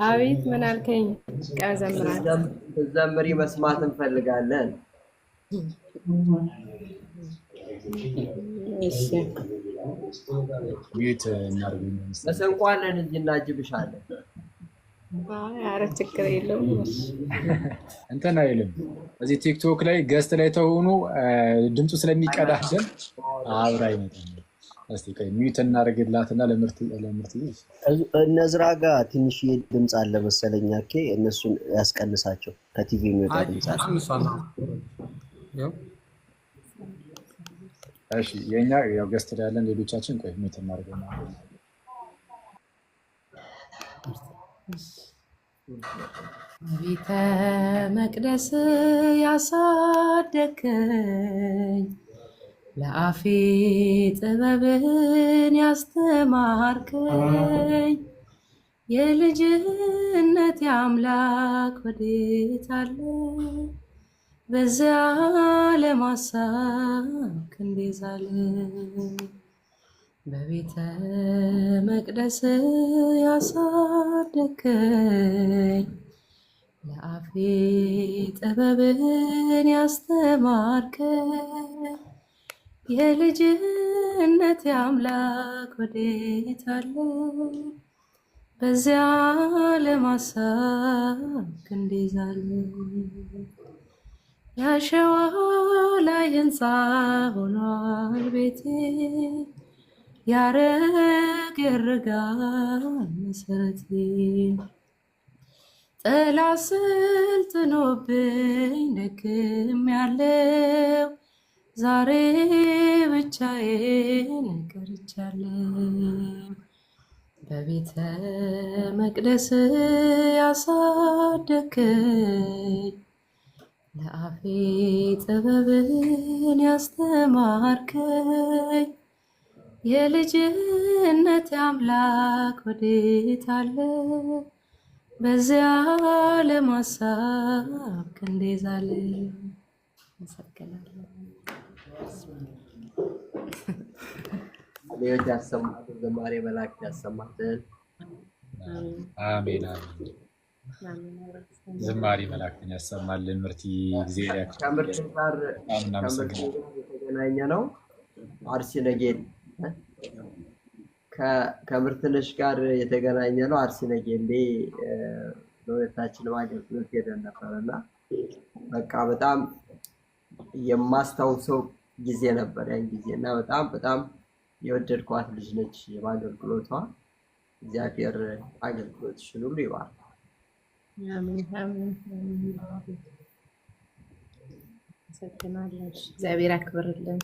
አቤት ምን አልከኝ? ቀዘምራለሁ። ስትዘምሪ መስማት እንፈልጋለን። እሺ mute እናድርግ መሰለኝ። መሰንቆ አለን እዚህ እናጅብሻለን። አይ ኧረ ችግር የለውም። እሺ እንትን አይልም። እዚህ ቲክቶክ ላይ guest ላይ ተሆኑ ድምፁ ስለሚቀዳለን አብራ አይመጣም። እስቲ ቆይ mute እናደርግላትና ለምርት ለምርት እነዝራ ጋር ትንሽዬ ድምፅ አለ መሰለኝ። ኬ እነሱን ያስቀንሳቸው። ከቲቪ የሚወጣ አይ ድምፅ አለ። ተቀንሷል። ያው እሺ፣ የኛ ያው guest ላይ ያለን ሌሎቻችን ቆይ mute እናደርግና ቤተ መቅደስ ያሳደከኝ ለአፌ ጥበብን ያስተማርከኝ የልጅነት አምላክ ወዴት አለ? በዚያ ለማሳብ ክንዴ ዛለ። በቤተ መቅደስ ያሳደከኝ ለአፌ ጥበብን ያስተማርከኝ የልጅነት አምላክ ወዴት አለ? በዚያ ለማሳብ ክንዴ ዛለ። ያሸዋ ላይ ሕንፃ ሆኗል ቤቴ ያረገርጋል መሰረቴ ጥላ ስልጥኖብኝ ደክም ያለው ዛሬ ብቻዬን ቀርቻለሁ። በቤተ መቅደስ ያሳደከኝ ለአፌ ጥበብን ያስተማርከኝ የልጅነት አምላክ ወዴት አለ? በዚያ ለማሳብ ክንዴ ዛለ። አመሰግናለሁ። ሕይወት ያሰማልን፣ ዝማሬ መላእክት ያሰማልን። አሜን አሜን። ዝማሬ መላእክትን ያሰማልን። ምርቲ እግዚአብሔር ከምርት ያክብርልን። ጋር በጣም ከምርት እናመሰግናለን። ጋር የተገናኘ ነው። አርሲ ነጌሌ ከምርትነሽ ጋር የተገናኘ ነው። አርሲ ነጌሌ ለሁለታችንም አገልግሎት ሄደን ነበር እና በቃ በጣም የማስታውሰው ጊዜ ነበር ያን ጊዜ እና በጣም በጣም የወደድኳት ልጅ ነች በአገልግሎቷ። እግዚአብሔር አገልግሎትሽን ሁሉ ይባርክ። አሜን አሜን አሜን። አመሰግናለሁ። እግዚአብሔር ያክብርልን።